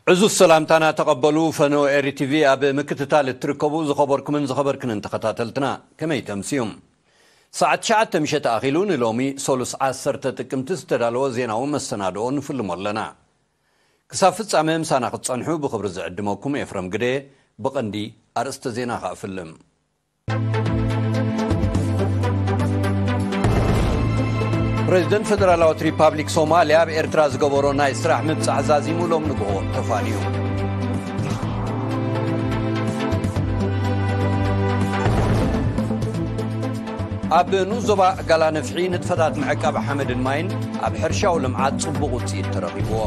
ዕዙዝ ሰላምታና ተቐበሉ። ፈነወ ኤሪ ቲቪ ኣብ ምክትታል እትርከቡ ዝኸበርኩምን ዝኸበርክንን ተኸታተልትና፣ ከመይ ተምስዩም? ሰዓት ትሽዓተ ምሸት ኣኺሉ፣ ንሎሚ ሶሉስ ዓሰርተ ጥቅምቲ ዝተዳለወ ዜናዊ መሰናድኦ ንፍልሞ ኣለና። ክሳብ ፍጻመ ምሳና ክትጸንሑ ብኽብሪ ዝዕድመኩም ኤፍረም ግደ። ብቐንዲ ኣርእስተ ዜና ከኣ ፍልም። ፕሬዚደንት ፈደራላዊት ሪፓብሊክ ሶማልያ ኣብ ኤርትራ ዝገበሮ ናይ ስራሕ ምብጻሕ ዛዚሙ ሎም ንግሆ ተፋንዩ። ኣብ ንኡስ ዞባ ጋላ ነፍሒ ንጥፈታት ምዕቃብ ሓመድን ማይን ኣብ ሕርሻዊ ልምዓት ጽቡቕ ውጽኢት ተረኺብዎ።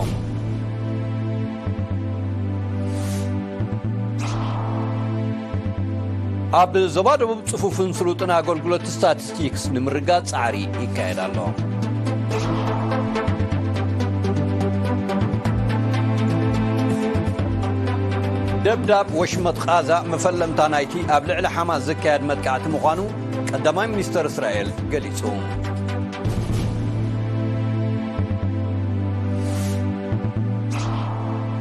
ኣብ ዞባ ደቡብ ጽፉፍን ስሉጥን ኣገልግሎት ስታቲስቲክስ ንምርጋጽ ጻዕሪ ይካየድ ኣሎ። ደብዳብ ወሽመጥ ቓዛ መፈለምታ ናይቲ ኣብ ልዕሊ ሓማስ ዝካየድ መጥቃዕቲ ምዃኑ ቀዳማይ ሚኒስተር እስራኤል ገሊጹ።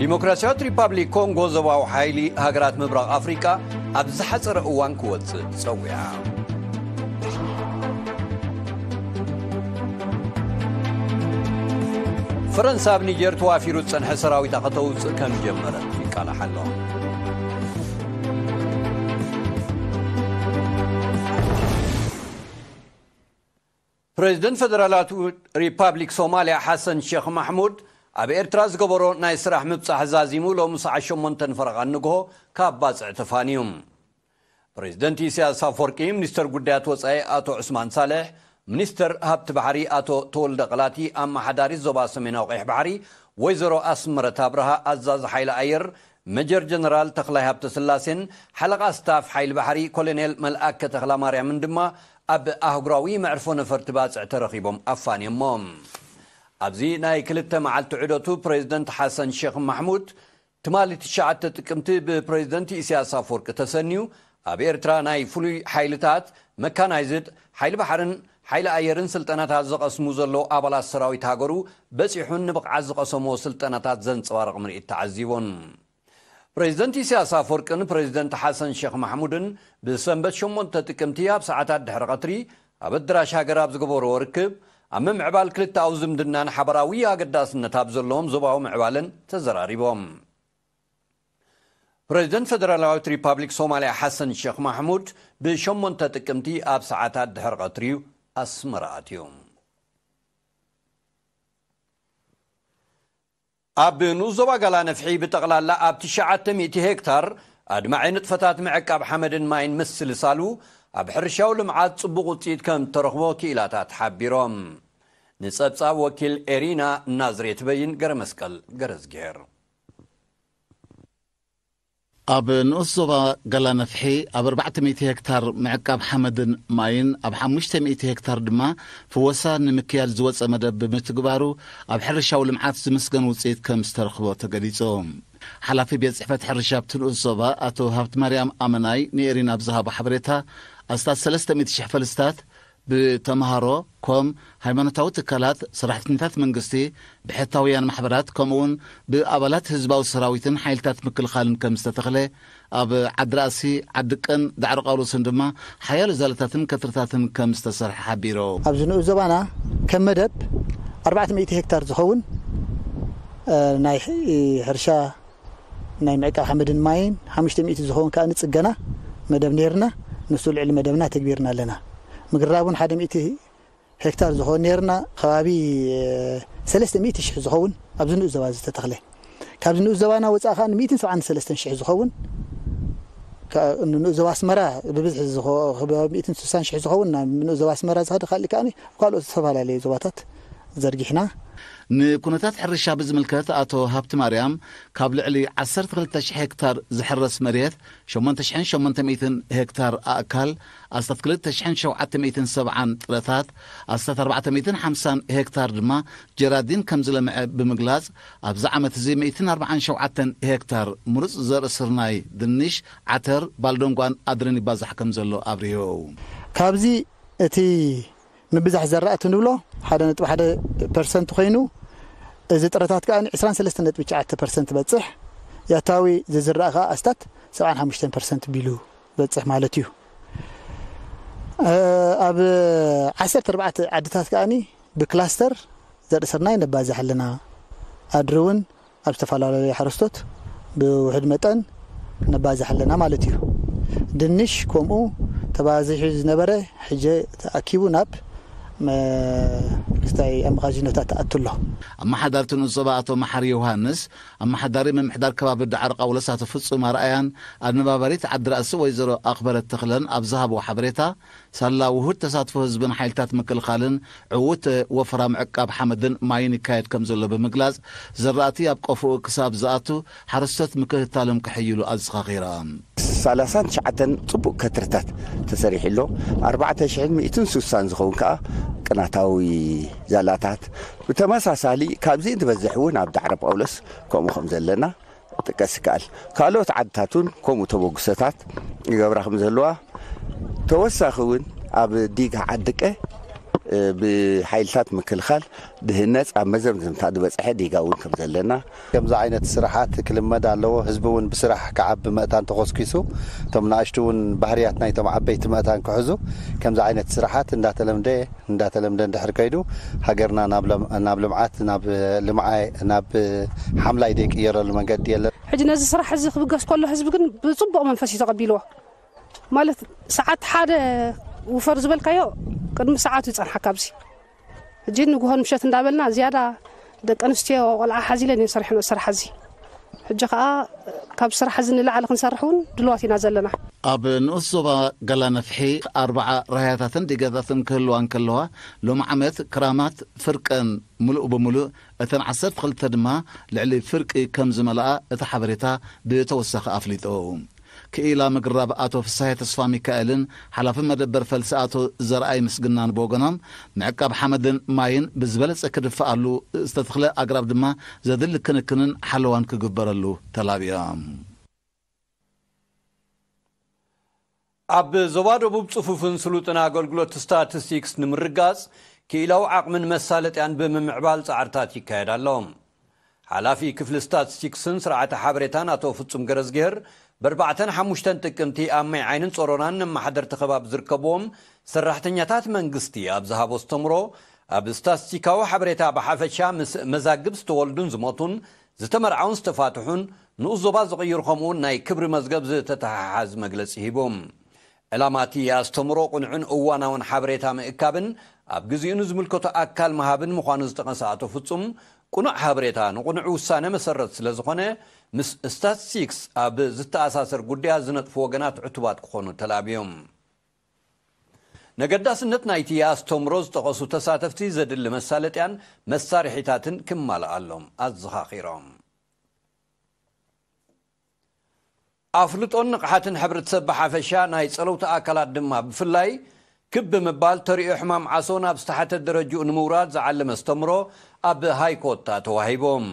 ዲሞክራሲያዊት ሪፓብሊክ ኮንጎ ዞባዊ ሓይሊ ሃገራት ምብራቕ ኣፍሪቃ ኣብ ዝሓጸረ እዋን ክወጽእ ጸዊዓ። ፈረንሳ ኣብ ኒጀር ተዋፊሩ ዝጸንሐ ሰራዊታ ከተውጽእ ከም ጀመረት ይቃላሕ ኣሎ። ፕሬዚደንት ፈደራላዊት ሪፓብሊክ ሶማልያ ሓሰን ሼክ ማሕሙድ ኣብ ኤርትራ ዝገበሮ ናይ ስራሕ ምብጻሕ ዛዚሙ ሎሚ ሰዓት ሸሞንተ ፈረቓ ንግሆ ካብ ባጽዕ ተፋንዩ። ፕሬዚደንት ኢሳያስ ኣፈወርቂ፣ ሚኒስተር ጉዳያት ወጻኢ ኣቶ ዑስማን ሳልሕ፣ ሚኒስተር ሃብቲ ባሕሪ ኣቶ ተወልደ ቀላቲ፣ ኣመሓዳሪት ዞባ ሰሜናዊ ቀይሕ ባሕሪ ወይዘሮ ኣስመረት ኣብርሃ፣ ኣዛዚ ሓይሊ ኣየር ሜጀር ጀነራል ተኽላይ ሃብተስላሴን ሓለቓ ስታፍ ሓይሊ ባሕሪ ኮሎኔል መልኣከ ተኽላ ማርያምን ድማ ኣብ ኣህጉራዊ መዕርፎ ነፈርቲ ባጽዕ ተረኺቦም ኣፋንዮሞም። ኣብዚ ናይ ክልተ መዓልቲ ዑደቱ ፕሬዚደንት ሓሰን ሼክ ማሕሙድ ትማሊ ትሽዓተ ጥቅምቲ ብፕሬዚደንት ኢሳያስ ኣፈወርቂ ተሰንዩ ኣብ ኤርትራ ናይ ፍሉይ ሓይልታት፣ መካናይዝድ፣ ሓይሊ ባሕርን ሓይሊ ኣየርን ስልጠናታት ዝቐስሙ ዘለዉ ኣባላት ሰራዊት ሃገሩ በጺሑን ንብቕዓት ዝቐሰምዎ ስልጠናታት ዘንጸባርቕ ምርኢት ተዓዚቡን። ፕሬዚደንት ኢሳያስ ኣፈወርቅን ፕሬዚደንት ሓሰን ሼክ ማሕሙድን ብሰንበት ሸሞንተ ጥቅምቲ ኣብ ሰዓታት ድሕሪ ቀትሪ ኣብ ኣዳራሽ ሃገር ኣብ ዝገበርዎ ርክብ፣ ኣብ ምምዕባል ክልተኣዊ ዝምድናን ሓበራዊ ኣገዳስነት ኣብ ዘለዎም ዞባዊ ምዕባለን ተዘራሪቦም። ፕሬዚደንት ፈደራላዊት ሪፓብሊክ ሶማልያ ሓሰን ሼክ ማሕሙድ ብሸሞንተ ጥቅምቲ ኣብ ሰዓታት ድሕሪ ቀትሪ እዩ ኣስመራ ኣትዩ። ኣብ ንኡስ ዞባ ጋላ ነፍሒ ብጠቕላላ ኣብ ትሽዓተ ሚእቲ ሄክታር ኣድማዒ ንጥፈታት ምዕቃብ ሓመድን ማይን ምስልሳሉ ኣብ ሕርሻዊ ልምዓት ጽቡቕ ውጽኢት ከም እተረኽቦ ክኢላታት ሓቢሮም። ንጸብጻብ ወኪል ኤሪና ናዝሬት በይን ገረመስቀል ገረዝግሄር። ኣብ ንኡስ ዞባ ጋላ ነፍሒ ኣብ ኣርባዕተ ሚእቲ ሄክታር ምዕቃብ ሓመድን ማይን ኣብ ሓሙሽተ ሚእቲ ሄክታር ድማ ፍወሳ ንምክያድ ዝወጸ መደብ ብምትግባሩ ኣብ ሕርሻዊ ልምዓት ዝምስገን ውጽኢት ከም ዝተረኽቦ ተገሊጹ። ሓላፊ ቤት ጽሕፈት ሕርሻ ኣብቲ ንኡስ ዞባ ኣቶ ሃብቲ ማርያም ኣመናይ ንኤሪና ኣብ ዝሃቦ ሓበሬታ ኣስታት ሰለስተ ሚእቲ ሽሕ ፈልስታት ብተምሃሮ ኮም ሃይማኖታዊ ትካላት፣ ሰራሕተኛታት መንግስቲ፣ ብሕታውያን ማሕበራት ከምኡውን ብኣባላት ህዝባዊ ሰራዊትን ሓይልታት ምክልኻልን ከም ዝተተኽለ፣ ኣብ ዓዲ ራእሲ፣ ዓዲ ቀን፣ ዳዕሮ ቃውሎስን ድማ ሓያሎ ዛለታትን ከትርታትን ከም ዝተሰርሐ ሓቢሩ። ኣብዚ ንኡስ ዞባና ከም መደብ ኣርባዕተ ሚእቲ ሄክታር ዝኸውን፣ እ፣ ናይ ሕ-፣ ሕርሻ ናይ ምዕቃብ ሓመድን ማይን፣ ሓሙሽተ ሚእቲ ዝኸውን ከኣ ንጽገና መደብ ነይርና። ንሱ ልዕሊ መደብና ተግቢርና ኣለና። ምግራብ እውን ሓደ ሚእቲ ሄክታር ዝኸውን ነይርና። ከባቢ፣ እ፣ ሰለስተ ሚእቲ ሽሕ ዝኸውን ኣብዚ ንኡስ ዞባ ዝተተኽለ። ካብዚ ንኡስ ዞባና ወጻኢ ከኣ ን ሚእትን ሰብዓን ሰለስተን ሽሕ ዝኸውን፣ ከ-፣ ንኡስ ዞባ ኣስመራ ብብዝሒ ዝኸ-፣ ሚእትን ስሳን ሽሕ ዝኸውን ናብ ንኡስ ዞባ ኣስመራ ዝኸደ፣ ካልእ ከኣ ኣብ ካልኦት ዝተፈላለዩ ዞባታት ዘርጊሕና። ንኩነታት ሕርሻ ብዝምልከት ኣቶ ሃብቲ ማርያም፣ ካብ ልዕሊ ዓሰርተ ክልተ ሽሕ ሄክታር ዝሕረስ መሬት፣ ሸሞንተ ሽሕን ሸሞንተ ሚእትን ሄክታር ኣእካል፣ ኣስታት ክልተ ሽሕን ሸውዓተ ሚእትን ሰብዓን ጥረታት፣ ኣስታት ኣርባዕተ ሚእትን ሓምሳን ሄክታር ድማ ጀራዲን ከም ዝለምዐ ብምግላጽ፣ ኣብዚ ዓመት እዚ ሚእትን ኣርባዓን ሸውዓተን ሄክታር ምሩጽ ዘርኢ ስርናይ፣ ድንሽ፣ ዓተር፣ ባልዶንጓን ኣድርን ይባዛሕ ከም ዘሎ ኣብሪሁ። ካብዚ እቲ ምብዛሕ ዘራእቲ ንብሎ ሓደ ነጥቢ ሓደ ፐርሰንት ኮይኑ፣ እዚ ጥረታት ከኣ ዕስራን ሰለስተን ነጥቢ ትሽዓተ ፐርሰንት በጽሕ። ያታዊ ዝዝራእ ከዓ ኣስታት ሰብዓን ሓሙሽተን ፐርሰንት ቢሉ በፅሕ ማለት እዩ። ኣብ ዓሰርተ ኣርባዕተ ዓድታት ከዓኒ ብክላስተር ዘርኢ ስርናይ ነባዝሕ ኣለና። ኣድሪ እውን ኣብ ዝተፈላለዩ ሓረስቶት ብውሕድ መጠን ነባዝሕ ኣለና ማለት እዩ። ድንሽ ከምኡ ተባዚሑ ዝነበረ ሕጂ ተኣኪቡ ናብ ክስታይ ኣብ መኻዚኖታት ተኣቱ ኣሎ። ኣመሓዳሪ እቲ ንኡስ ዞባ ኣቶ መሓሪ ዮሃንስ፣ ኣመሓዳሪ ምምሕዳር ከባቢ ዳዕሮ ቃውለስ ኣቶ ፍጹም ኣርኣያን ኣነባባሪት ዓዲ ራእሲ ወይዘሮ ኣኽበረት ተኽለን ኣብ ዝሃብዎ ሓበሬታ፣ ሳላ ውሁድ ተሳትፎ ህዝብን ሓይልታት ምክልኻልን ዕዉት ወፈራ ምዕቃብ ሓመድን ማይን ይካየድ ከም ዘሎ ብምግላጽ፣ ዘራእቲ ኣብ ቆፎኡ ክሳብ ዝኣቱ ሓረስቶት ምክትታሎም ክሕይሉ ኣዘኻኺራ። ሰላሳን ትሽዓተን ጽቡቕ ከትርታት ተሰሪሑ ኣሎ። ኣርባዕተ ሽሕን ሚእትን ስሳን ዝኸውን ከኣ ቅናታዊ ዛላታት፣ ብተመሳሳሊ ካብዚ ዝበዝሕ እውን ኣብ ዳዕሮ ጳውሎስ ከምኡ ከም ዘለና ጥቀስ ይከኣል። ካልኦት ዓድታት እውን ከምኡ ተበግሶታት ይገብራ ከም ዘለዋ፣ ተወሳኺ እውን ኣብ ዲጋ ዓድቀ ብሓይልታት ምክልኻል ድህነፅ ኣብ መዘምዘምታ ዝበፅሐ ዲጋ እውን ከም ዘለና። ከምዚ ዓይነት ስራሓት ክልመድ ኣለዎ። ህዝቢ እውን ብስራሕ ክዓቢ መእታን ተኾስኪሱ፣ እቶም ንኣሽቱ እውን ባህርያት ናይቶም ዓበይቲ መእታን ክሕዙ፣ ከምዚ ዓይነት ስራሓት እንዳተለምደ እንዳተለምደ እንድሕር ከይዱ፣ ሃገርና ናብ ለም- ናብ ልምዓት ናብ ልምዓይ ናብ ሓምላይ ዘይቅየረሉ መንገዲ የለን። ሕጂ ነዚ ስራሕ እዚ ክብገስ ከሎ ህዝቢ ግን ብፅቡቕ መንፈስ እዩ ተቐቢልዎ። ማለት ሰዓት ሓደ ውፈር ዝበልካዮ ቅድሚ ሰዓቱ ይፀንሓካ ኣብዚ። ሕጂ ንግሆን ምሸት እንዳበልና ዝያዳ ደቂ ኣንስትዮ ቆልዓ ሓዚለን እየን ሰሪሐን ስራሕ እዚ። ሕጂ ከዓ ካብ ስራሕ እዚ ንላዕሊ ክንሰርሕ እውን ድልዋት ኢና ዘለና። ኣብ ንኡስ ዞባ ጋላ ነፍሒ ኣርባዓ ራህያታትን ዲጋታትን ክህልዋ እንከለዋ፣ ሎም ዓመት ክራማት ፍርቀን ምሉእ ብምሉእ፣ እተን ዓሰርተ ክልተ ድማ ልዕሊ ፍርቂ ከም ዝመልኣ እቲ ሓበሬታ ብተወሳኺ ኣፍሊጡ። ክኢላ ምግራብ ኣቶ ፍሳሐ ተስፋ ሚካኤልን ሓላፊ መደበር ፈልሲ ኣቶ ዘርኣይ ምስግናን ብወገኖም፣ ምዕቃብ ሓመድን ማይን ብዝበለጸ ክድፍኣሉ፣ ዝተተኽለ ኣግራብ ድማ ዘድሊ ክንክንን ሓለዋን ክግበረሉ ተላቢዮም። ኣብ ዞባ ደቡብ ጽፉፍን ስሉጥን ኣገልግሎት ስታቲስቲክስ ንምርጋጽ፣ ክኢላዊ ዓቕምን መሳለጥያን ብምምዕባል ጻዕርታት ይካየድ ኣሎ። ሓላፊ ክፍሊ ስታቲስቲክስን ስርዓተ ሓበሬታን ኣቶ ፍጹም ገረዝግሄር፣ በርባዕተን ሓሙሽተን ጥቅምቲ ኣብ ማይ ዓይንን ጾሮናን ነመሓደርቲ ከባቢ ዝርከብዎም ሰራሕተኛታት መንግስቲ ኣብ ዝሃቦ ኣስተምሮ፣ ኣብ ስታስቲካዊ ሓበሬታ ብሓፈሻ ምስ መዛግብ ዝተወልዱን ዝሞቱን ዝተመርዓውን ዝተፋትሑን ንኡስ ዞባ ዝቕይር ከምኡ እውን ናይ ክብሪ መዝገብ ዝተተሓሓዝ መግለጺ ሂቡ። ዕላማ እቲ ኣስተምሮ ቅኑዕን እዋናውን ሓበሬታ ምእካብን ኣብ ግዚኡ ንዝምልከቶ ኣካል ምሃብን ምዃኑ ዝጠቐሰ ኣቶ ፍጹም፣ ቅኑዕ ሓበሬታ ንቕኑዕ ውሳነ መሰረት ስለ ዝኾነ ምስ ስታትስቲክስ ኣብ ዝተኣሳሰር ጉዳያት ዝነጥፉ ወገናት ዕቱባት ክኾኑ ተላብዮም። ነገዳስነት ናይቲ ኣስተምሮ ዝጠቐሱ ተሳተፍቲ ዘድሊ መሳለጥያን መሳርሒታትን ክማልኣሎም ኣዘኻኺሮም። ኣፍልጦን ንቕሓትን ሕብረተሰብ ብሓፈሻ ናይ ጸለውቲ ኣካላት ድማ ብፍላይ ክብ ብምባል ተሪኦ ሕማም ዓሶ ናብ ዝተሓተ ደረጅኡ ንምውራድ ዝዓለመ ኣስተምሮ ኣብ ሃይኮታ ተዋሂቦም።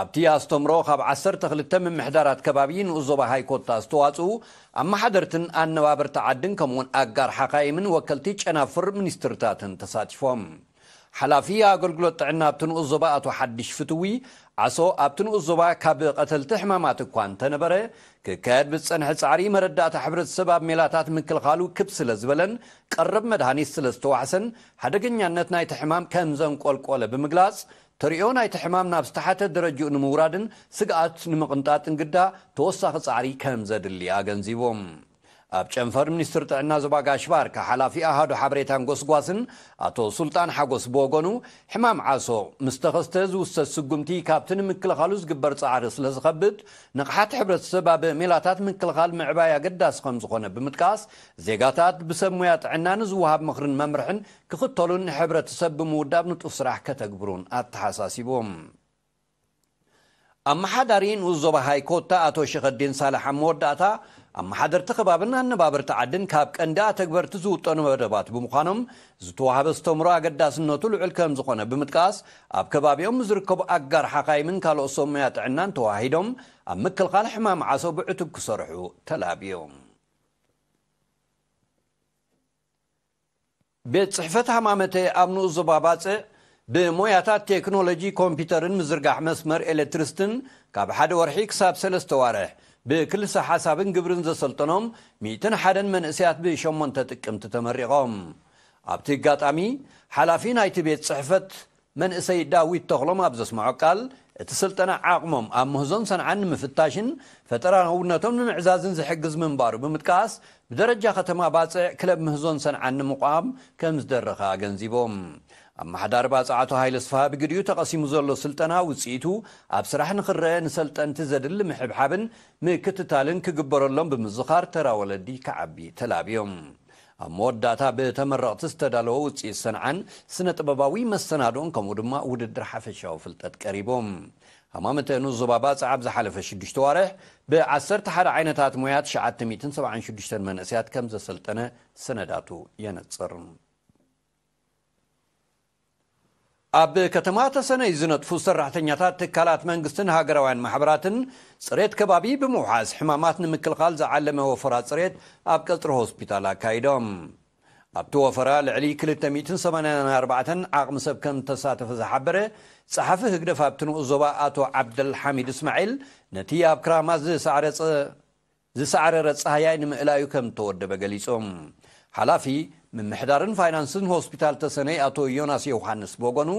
ኣብቲ ኣስተምሮ ካብ ዓሰርተ ክልተ ምምሕዳራት ከባቢ ንኡስ ዞባ ሃይኮታ ዝተዋፅኡ ኣመሓደርትን ኣነባበርቲ ዓድን ከምኡውን ኣጋር ሓካይምን ወከልቲ ጨናፍር ሚኒስትርታትን ተሳቲፎም። ሓላፊ ኣገልግሎት ጥዕና ኣብቲ ንኡስ ዞባ ኣቶ ሓድሽ ፍትዊ ዓሶ ኣብቲ ንኡስ ዞባ ካብ ቀተልቲ ሕማማት እኳ እንተነበረ ክካየድ ብዝፀንሐ ፃዕሪ መረዳእታ ሕብረተሰብ ኣብ ሜላታት ምክልኻሉ ክብ ስለ ዝበለን ቀረብ መድሃኒት ስለ ዝተዋሕሰን ሓደገኛነት ናይቲ ሕማም ከም ዘንቆልቆለ ብምግላፅ ተሪኦ ናይቲ ሕማም ናብ ዝተሓተ ደረጅኡ ንምውራድን ስግኣት ንምቕንጣጥን ግዳ ተወሳኺ ፃዕሪ ከም ዘድሊ ኣገንዚቡ። ኣብ ጨንፈር ሚኒስትር ጥዕና ዞባ ጋሽ ባርካ ሓላፊ ኣሃዱ ሓበሬታን ጎስጓስን ኣቶ ሱልጣን ሓጎስ ብወገኑ ሕማም ዓሶ ምስ ተኸስተ ዝውሰድ ስጉምቲ ካብቲ ንምክልኻሉ ዝግበር ፃዕሪ ስለ ዝኸብድ ንቕሓት ሕብረተሰብ ኣብ ሜላታት ምክልኻል ምዕባይ ኣገዳሲ ከም ዝኾነ ብምጥቃስ ዜጋታት ብሰብ ሙያ ጥዕና ንዝወሃብ ምኽርን መምርሕን ክኽተሉን ንሕብረተሰብ ብምውዳብ ንጡፍ ስራሕ ከተግብሩን ኣተሓሳሲቡ። ኣመሓዳሪ ንኡስ ዞባ ሃይኮታ ኣቶ ሸኸዲን ሳልሕ ኣብ መወዳእታ ኣመሓደርቲ ከባብን ኣነባበርቲ ዓድን ካብ ቀንዲ ኣተግበርቲ ዝውጠኑ መደባት ብምዃኖም ዝተዋህበ ዝተምሮ ኣገዳስነቱ ልዑል ከም ዝኾነ ብምጥቃስ ኣብ ከባቢኦም ዝርከቡ ኣጋር ሓኻይምን ካልኦት ሰብ ሙያ ጥዕናን ተዋሂዶም ኣብ ምክልኻል ሕማም ዓሶ ብዕቱብ ክሰርሑ ተላብዮም። ቤት ጽሕፈት ሃማመተ ኣብ ንኡስ ዞባ ባጽዕ ብሞያታት ቴክኖሎጂ ኮምፒውተርን ምዝርጋሕ መስመር ኤሌክትሪስትን ካብ ሓደ ወርሒ ክሳብ ሰለስተ ዋርሕ ብክልሰ ሓሳብን ግብርን ዘሰልጠኖም ሚእትን ሓደን መንእሰያት ብሸሞንተ ጥቅምቲ ተመሪቖም። ኣብቲ ኣጋጣሚ ሓላፊ ናይቲ ቤት ጽሕፈት መንእሰይ ዳዊት ተኽሎም ኣብ ዘስምዖ ቃል፣ እቲ ስልጠና ዓቕሞም ኣብ ምህዞን ሰንዓን ንምፍታሽን ፈጠራውነቶም ንምዕዛዝን ዝሕግዝ ምንባሩ ብምጥቃስ፣ ብደረጃ ከተማ ባጽዕ ክለብ ምህዞን ሰንዓን ንምቋም ከም ዝደረኸ ኣገንዚቦም። ኣመሓዳሪ ባጽዕ ኣቶ ሃይለ ስፍሃ ብግዲኡ ተቐሲሙ ዘሎ ስልጠና ውጽኢቱ ኣብ ስራሕ ንኽረአ ንሰልጠንቲ ዘድሊ ምሕብሓብን ምክትታልን ክግበረሎም ብምዝኻር፣ ተራ ወለዲ ክዓቢ ተላብዮም። ኣብ መወዳእታ ብተመረቕቲ ዝተዳለወ ውጽኢት ሰንዓን ስነ ጥበባዊ መሰናድኦን ከምኡ ድማ ውድድር ሓፈሻዊ ፍልጠት ቀሪቦም። ሃማመተ ንኡስ ዞባ ባጽዕ ኣብ ዝሓለፈ ሽዱሽተ ዋርሕ ብ ዓሰርተ ሓደ ዓይነታት ሞያ ትሽዓተ ሚእትን ሰብዓን ሽዱሽተን መንእሰያት ከም ዘሰልጠነ ሰነዳቱ የነጽር። ኣብ ከተማ ተሰነይ ዝነጥፉ ሰራሕተኛታት ትካላት መንግስትን ሃገራውያን ማሕበራትን ጽሬት ከባቢ ብምውሓስ ሕማማት ንምክልኻል ዝዓለመ ወፈራ ጽሬት ኣብ ቀጽሪ ሆስፒታል ኣካይዶም። ኣብቲ ወፈራ ልዕሊ ክልተ ሚእትን ሰማንያን ኣርባዕተን ዓቕሚ ሰብ ከም ተሳተፈ ዝሓበረ ጸሓፊ ህግደፍ ኣብቲ ንኡስ ዞባ ኣቶ ዓብደልሓሚድ እስማዒል፣ ነቲ ኣብ ክራማት ዝሳዕረ ጸ- ዝሳዕረረ ጻህያይ ንምእላዩ ከም እተወደበ ገሊጾም። ሓላፊ ምምሕዳርን ፋይናንስን ሆስፒታል ተሰነይ ኣቶ ዮናስ ዮውሃንስ ብወገኑ፣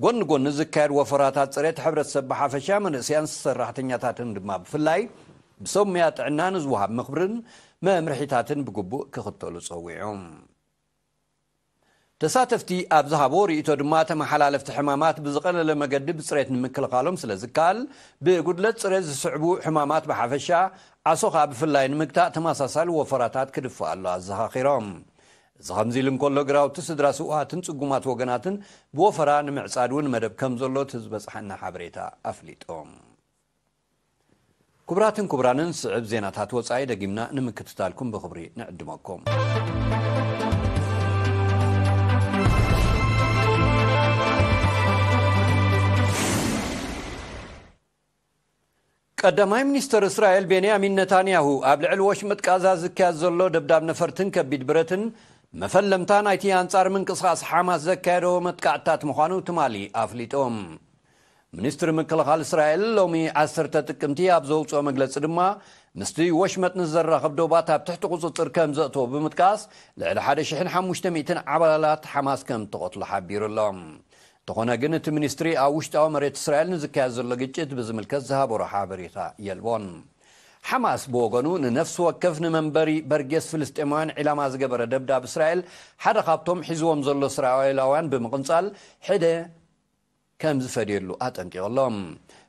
ጎኒ ጎኒ ዝካየድ ወፈራታት ጽሬት ሕብረተሰብ ብሓፈሻ መንእሰያን ሰራሕተኛታትን ድማ ብፍላይ ብሰብ ሙያ ጥዕና ንዝወሃብ ምኽብርን መምርሒታትን ብግቡእ ክኽተሉ ጸዊዑ። ተሳተፍቲ ኣብ ዝሃቦ ርእይቶ ድማ፣ ተመሓላለፍቲ ሕማማት ብዝቐለለ መገዲ ብጽሬት ንምክልኻሎም ስለ ዝከኣል፣ ብጉድለት ጽሬት ዝስዕቡ ሕማማት ብሓፈሻ፣ ዓሶ ኸኣ ብፍላይ ንምግታእ ተመሳሳሊ ወፈራታት ክድፋእ ኣሎ ኣዘኻኺሮም። እዚ ከምዚ ኢሉ እንከሎ፣ ግራውቲ ስድራ ስውኣትን ጽጉማት ወገናትን ብወፈራ ንምዕጻድ እውን መደብ ከም ዘሎ እቲ ዝበጽሓና ሓበሬታ ኣፍሊጦም። ክቡራትን ክቡራንን፣ ስዕብ ዜናታት ወጻኢ ደጊምና ንምክትታልኩም ብኽብሪ ንዕድመኩም። ቀዳማይ ሚኒስተር እስራኤል ቤንያሚን ነታንያሁ ኣብ ልዕሊ ወሽመጥ ቃዛ ዝካየድ ዘሎ ደብዳብ ነፈርትን ከቢድ ብረትን መፈለምታ ናይቲ ኣንጻር ምንቅስቓስ ሓማስ ዘካየዶ መጥቃዕትታት ምዃኑ ትማሊ ኣፍሊጦም። ሚኒስትሪ ምክልኻል እስራኤል ሎሚ ዓሰርተ ጥቅምቲ ኣብ ዘውፅኦ መግለፂ ድማ፣ ምስቲ ወሽመጥ ንዘራኸብ ዶባት ኣብ ትሕቲ ቁፅፅር ከም ዘእተዎ ብምጥቃስ፣ ልዕሊ ሓደ ሽሕን ሓሙሽተ ሚእትን ኣባላት ሓማስ ከም ተቐትሉ ሓቢሩ ኣሎ። እንተኾነ ግን፣ እቲ ሚኒስትሪ ኣብ ውሽጣዊ መሬት እስራኤል ንዝካየድ ዘሎ ግጭት ብዝምልከት ዝሃበሮ ሓበሬታ የልቦን። ሓማስ ብወገኑ፣ ንነፍሲ ወከፍ ንመንበሪ በርጌስ ፍልስጤማውያን ዒላማ ዝገበረ ደብዳብ እስራኤል፣ ሓደ ካብቶም ሒዝዎም ዘሎ እስራኤላውያን ብምቕንጻል፣ ሕደ ከም ዝፈድየሉ ኣጠንቂቑ ኣሎ።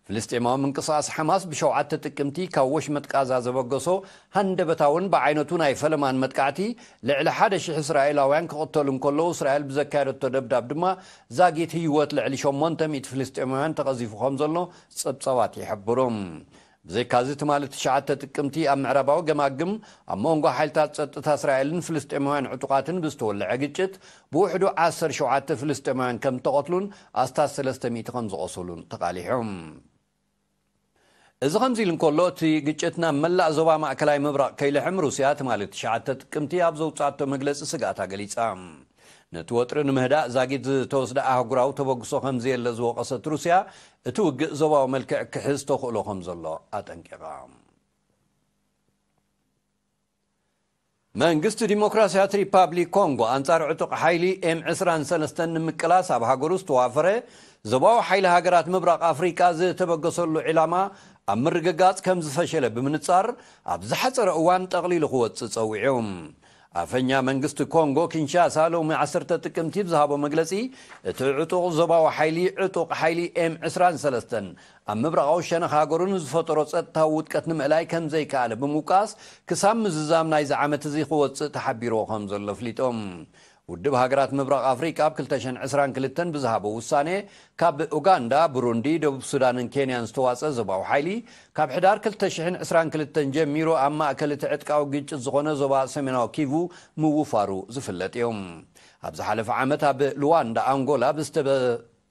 ፍልስጤማዊ ምንቅስቓስ ሓማስ ብሸውዓተ ጥቅምቲ ካብ ወሽመጥ ቃዛ ዘበገሶ ሃንደበታውን ብዓይነቱ ናይ ፈለማን መጥቃዕቲ፣ ልዕሊ ሓደ ሽሕ እስራኤላውያን ክቕተሉ እንከለዉ፣ እስራኤል ብዘካየደቶ ደብዳብ ድማ ዛጊት ህይወት ልዕሊ ሸሞንተ ሚእቲ ፍልስጤማውያን ተቐዚፉ ከም ዘሎ ጸብጻባት ይሕብሩ። ብዘይካዚ፣ ትማሊ ትሽዓተ ጥቅምቲ ኣብ ምዕራባዊ ገማግም ኣብ መንጎ ሓይልታት ጸጥታ እስራኤልን ፍልስጤማውያን ዕጡቓትን ብዝተወልዐ ግጭት፣ ብውሕዱ ዓሰርተ ሸውዓተ ፍልስጤማውያን ከም ተቐትሉን ኣስታት ሰለስተ ሚእቲ ከም ዝቖሰሉን ተቓሊሑ። እዚ ከምዚ ኢሉ እንከሎ፣ እቲ ግጭት ናብ መላእ ዞባ ማእከላይ ምብራቕ ከይልሕም፣ ሩስያ ትማሊ ትሽዓተ ጥቅምቲ ኣብ ዘውጻእቶ መግለጺ ስግኣታ ገሊጻ። ነቲ ወጥሪ ንምህዳእ ዛጊት ዝተወስደ ኣህጉራዊ ተበግሶ ከም ዘየለ ዝወቐሰት ሩስያ፣ እቲ ውግእ ዞባዊ መልክዕ ክሕዝ ተኽእሎ ከም ዘሎ ኣጠንቂቓ። መንግስቲ ዲሞክራሲያት ሪፓብሊክ ኮንጎ፣ ኣንጻር ዕጡቕ ሓይሊ ኤም ዕስራን ሰለስተን ንምቅላስ ኣብ ሃገሩ ዝተዋፈረ ዞባዊ ሓይሊ ሃገራት ምብራቕ ኣፍሪቃ ዝተበገሰሉ ዒላማ ኣብ ምርግጋጽ ከም ዝፈሸለ ብምንጻር፣ ኣብ ዝሓጸረ እዋን ጠቕሊሉ ክወጽእ ጸዊዑ። ኣፈኛ መንግስቲ ኮንጎ ኪንሻሳ ሎሚ ዓሰርተ ጥቅምቲ ብዝሃቦ መግለጺ፣ እቲ ዕጡቕ ዞባዊ ሓይሊ፣ ዕጡቕ ሓይሊ ኤም ዕስራን ሰለስተን፣ ኣብ ምብራቓዊ ሸነኽ ሃገሩ ንዝፈጠሮ ጸጥታዊ ውድቀት ንምእላይ ከም ዘይከኣለ ብምውቃስ፣ ክሳብ ምዝዛም ናይዚ ዓመት እዚ ክወጽእ ተሓቢርዎ ከም ዘሎ ኣፍሊጦም። ውድብ ሃገራት ምብራቕ ኣፍሪቃ ኣብ ክልተ ሽሕን ዕስራን ክልተን ብዝሃቦ ውሳኔ፣ ካብ ኡጋንዳ፣ ብሩንዲ፣ ደቡብ ሱዳንን ኬንያን ዝተዋጸ ዞባዊ ሓይሊ፣ ካብ ሕዳር ክልተ ሽሕን ዕስራን ክልተን ጀሚሩ ኣብ ማእከል እቲ ዕጥቃዊ ግጭት ዝኾነ ዞባ ሰሜናዊ ኪቩ ምውፋሩ ዝፍለጥ እዩ። ኣብ ዝሓለፈ ዓመት ኣብ ሉዋንዳ፣ ኣንጎላ፣ ብዝተበ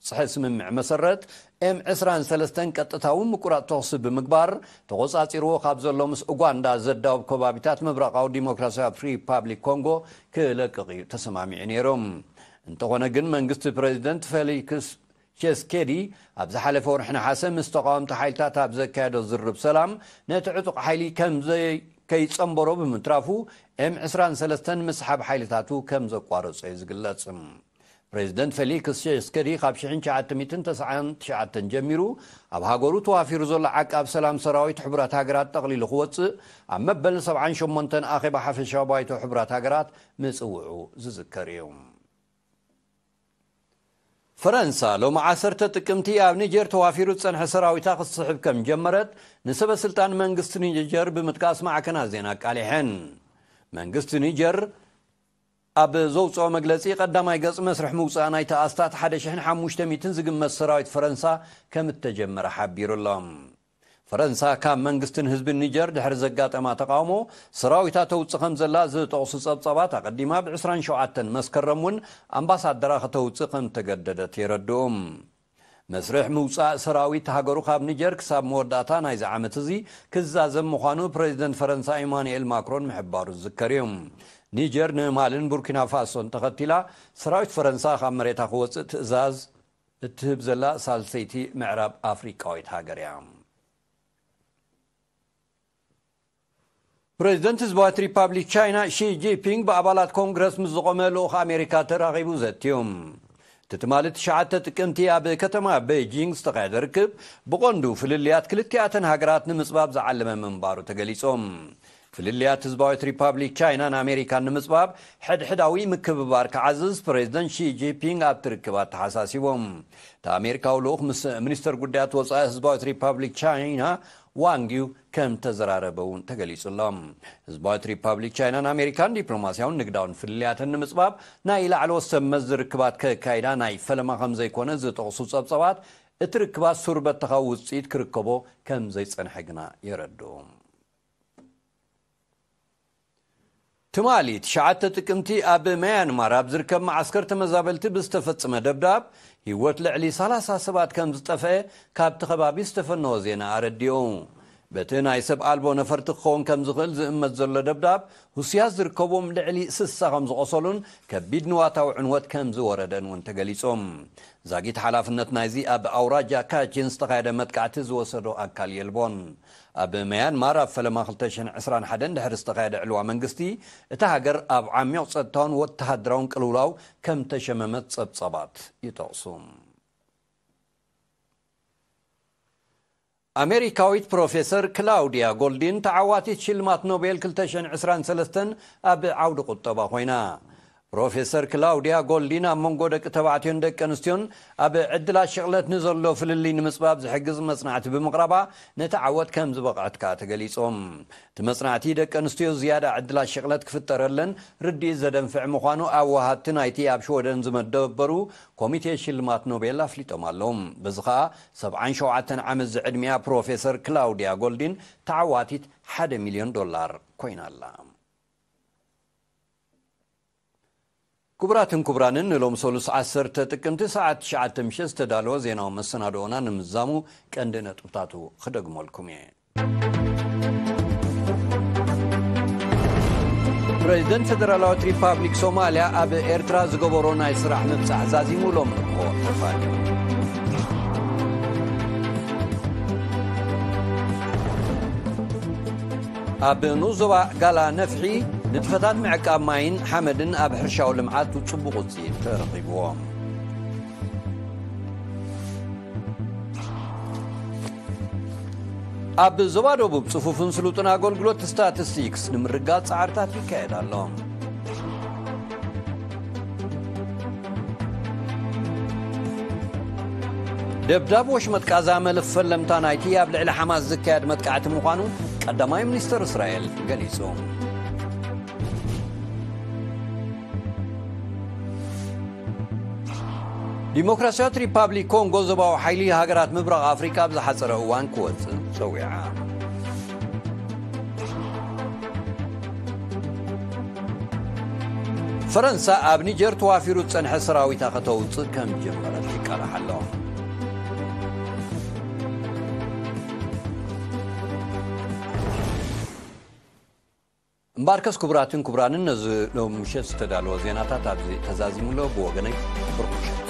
ጽሐ ስምምዕ መሰረት፣ ኤም ዕስራን ሰለስተን ቀጥታዊ ምቁራጽ ተኹሲ ብምግባር፣ ተቖጻጺርዎ ካብ ዘሎ ምስ ኡጋንዳ ዘዳውብ ከባቢታት ምብራቓዊ ዲሞክራሲያዊ ሪፓብሊክ ኮንጎ ክለቅቕ እዩ ተሰማሚዑ ነይሩ። እንተኾነ ግን መንግስቲ ፕሬዚደንት ፌሊክስ ቸስኬዲ ኣብ ዝሓለፈ ወርሒ ነሓሰ ምስ ተቃወምቲ ሓይልታት ኣብ ዘካየዶ ዝርብ ሰላም ነቲ ዕጡቕ ሓይሊ ከም ከይጸንበሮ ብምትራፉ ኤም ዕስራን ሰለስተን ምስሓብ ሓይልታቱ ከም ዘቋረጾ እዩ ዝግለጽ። ፕሬዚደንት ፌሊክስ ቸስኬዲ ካብ ሽሕን ትሽዓተ ሚእትን ተስዓን ትሽዓተን ጀሚሩ ኣብ ሃገሩ ተዋፊሩ ዘሎ ዓቃብ ሰላም ሰራዊት ሕቡራት ሃገራት ጠቕሊሉ ክወጽእ ኣብ መበል ሰብዓን ሸሞንተን ኣኼባ ሓፈሻዊ ባይቶ ሕቡራት ሃገራት ምጽውዑ ዝዝከር እዩ። ፈረንሳ ሎሚ ዓሰርተ ጥቅምቲ ኣብ ኒጀር ተዋፊሩ ዝጸንሐ ሰራዊታ ክትስሕብ ከም ጀመረት ንሰበ ስልጣን መንግስቲ ኒጀር ብምጥቃስ ማዕከናት ዜና ኣቃሊሐን። መንግስቲ ኒጀር ኣብ ዘውፅኦ መግለፂ ቀዳማይ ገፅ መስርሕ ምውፃእ ናይቲ ኣስታት ሓደ ሽሕን ሓሙሽተ ሚእትን ዝግመት ሰራዊት ፈረንሳ ከም እተጀመረ ሓቢሩ ኣሎ። ፈረንሳ ካብ መንግስትን ህዝብን ኒጀር ድሕሪ ዘጋጠማ ተቃውሞ ሰራዊታ ተውፅእ ከም ዘላ ዝጠቕሱ ጸብጻባት ኣቐዲማ ብ ዕስራን ሸውዓተን መስከረም እውን ኣምባሳደራ ከተውፅእ ከም ተገደደት የረድኡ። መስርሕ ምውፃእ ሰራዊት ሃገሩ ካብ ኒጀር ክሳብ መወዳእታ ናይዚ ዓመት እዚ ክዛዘም ምዃኑ ፕሬዚደንት ፈረንሳ ኢማኑኤል ማክሮን ምሕባሩ ዝዝከር እዩ። ኒጀር ንማልን ቡርኪና ፋሶን ተኸቲላ ሰራዊት ፈረንሳ ካብ መሬታ ክወፅእ ትእዛዝ እትህብ ዘላ ሳልሰይቲ ምዕራብ ኣፍሪቃዊት ሃገር እያ። ፕሬዚደንት ህዝባዊት ሪፓብሊክ ቻይና ሺ ጂንፒንግ ብኣባላት ኮንግረስ ምስ ዝቖመ ልኡኽ ኣሜሪካ ተራኺቡ ዘትዩ። እቲ ትማሊ ትሽዓተ ጥቅምቲ ኣብ ከተማ ቤጂንግ ዝተኻየደ ርክብ ብቐንዱ ፍልልያት ክልቲኣተን ሃገራት ንምጽባብ ዝዓለመ ምንባሩ ተገሊጾም። ፍልልያት ህዝባዊት ሪፓብሊክ ቻይናን ኣሜሪካን ንምጽባብ ሕድሕዳዊ ምክብባር ክዓዝዝ ፕሬዚደንት ሺ ጂንፒንግ ኣብቲ ርክብ ኣተሓሳሲቦም። እቲ ኣሜሪካዊ ልኡኽ ምስ ሚኒስተር ጉዳያት ወጻኢ ህዝባዊት ሪፓብሊክ ቻይና ዋንግ ዩ ከም ተዘራረበ እውን ተገሊጹ ኣሎ። ህዝባዊት ሪፓብሊክ ቻይናን ኣሜሪካን ዲፕሎማስያውን ንግዳውን ፍልልያተን ንምጽባብ ናይ ላዕለዎት ሰብ መዚ ርክባት ከካይዳ ናይ ፈለማ ከም ዘይኮነ ዝጠቕሱ ጸብጸባት እቲ ርክባት ሱር በተኻዊ ውጽኢት ክርከቦ ከም ዘይጸንሐ ግና የረድኡ። ትማሊ ትሽዓተ ጥቅምቲ ኣብ ማያንማር ኣብ ዝርከብ መዓስከር ተመዛበልቲ ብዝተፈጸመ ደብዳብ ህይወት ልዕሊ ሰላሳ ሰባት ከም ዝጠፍአ ካብቲ ከባቢ ዝተፈነወ ዜና ኣረዲኡ። በቲ ናይ ሰብ ኣልቦ ነፈርቲ ክኸውን ከም ዝኽእል ዝእመት ዘሎ ደብዳብ፣ ሁስያት ዝርከቦም ልዕሊ ስሳ ከም ዝቖሰሉን ከቢድ ንዋታዊ ዕንወት ከም ዝወረደን እውን ተገሊጾም። ዛጊት ሓላፍነት ናይዚ ኣብ ኣውራጃ ካቺን ዝተኻየደ መጥቃዕቲ ዝወሰዶ ኣካል የልቦን። ኣብ መያንማር ኣብ ፈለማ ክልተ ሽሕን ዕስራን ሓደን ድሕሪ ዝተኻየደ ዕልዋ መንግስቲ፣ እታ ሃገር ኣብ ዓሚቕ ጸጥታውን ወተሃደራውን ቅልውላው ከም ተሸመመት ጸብጻባት ይጠቕሱ። ኣሜሪካዊት ፕሮፌሰር ክላውዲያ ጎልዲን ተዓዋቲት ሽልማት ኖቤል ክልተ ሽሕን ዕስራን ሰለስተን ኣብ ዓውዲ ቁጠባ ኮይና። ፕሮፌሰር ክላውዲያ ጎልዲን ኣብ መንጎ ደቂ ተባዕትዮን ደቂ ኣንስትዮን ኣብ ዕድላት ሽቕለት ንዘሎ ፍልልይ ንምጽባብ ዝሕግዝ መጽናዕቲ ብምቕራባ ነቲ ዓወት ከም ዝበቕዐት ከኣ ተገሊጾም። እቲ መጽናዕቲ ደቂ ኣንስትዮ ዝያዳ ዕድላት ሽቕለት ክፍጠረለን ርድኢት ዘደንፍዕ ምዃኑ ኣብ ወሃብቲ ናይቲ ኣብ ሽወደን ዝመደበሩ ኮሚቴ ሽልማት ኖቤል ኣፍሊጦም ኣለዉ። በዚ ኸኣ ሰብዓን ሸውዓተን ዓመት ዝዕድሚያ ፕሮፌሰር ክላውዲያ ጎልዲን ተዓዋቲት ሓደ ሚልዮን ዶላር ኮይና ኣላ። ክቡራትን ክቡራንን ንሎም ሰሉስ ዓሰርተ ጥቅምቲ ሰዓት ትሽዓተ ምሸት ዝተዳለወ ዜናዊ መሰናድኦና ንምዛሙ ቀንዲ ነጥብታቱ ክደግመልኩም እየ። ፕሬዚደንት ፌደራላዊት ሪፓብሊክ ሶማልያ ኣብ ኤርትራ ዝገበሮ ናይ ስራሕ ምብጻሕ ዛዚሙ ሎም እኮ ተፋልዩ። ኣብ ንኡስ ዞባ ጋላ ነፍሒ ንጥፈታት ምዕቃብ ማይን ሓመድን ኣብ ሕርሻዊ ልምዓት ጽቡቕ ውጽኢት ተረኺብዎ። ኣብ ዞባ ደቡብ ጽፉፍን ስሉጥን ኣገልግሎት ስታቲስቲክስ ንምርጋጽ ጻዕርታት ይካየድ ኣሎ። ደብዳብ ወሽመጥ ቃዛ መለስ ፈለምታ ናይቲ ኣብ ልዕሊ ሓማስ ዝካየድ መጥቃዕቲ ምዃኑ ቀዳማይ ሚኒስተር እስራኤል ገሊጹ። ዲሞክራሲያዊት ሪፓብሊክ ኮንጎ ዞባዊ ሓይሊ ሃገራት ምብራቕ ኣፍሪቃ ኣብ ዝሓጸረ እዋን ክወጽእ ጸዊዓ። ፈረንሳ ኣብ ኒጀር ተዋፊሩ ዝጸንሐ ሰራዊታ ከተውጽእ ከም ጀመረት ይቃላሕ ኣሎ። እምበኣርከስ ክቡራትን ክቡራንን፣ ነዚ ሎም ምሸት ዝተዳለወ ዜናታት ኣብዚ ተዛዚሙ ኣሎ። ብወገነይ ብሩኽ ምሸት።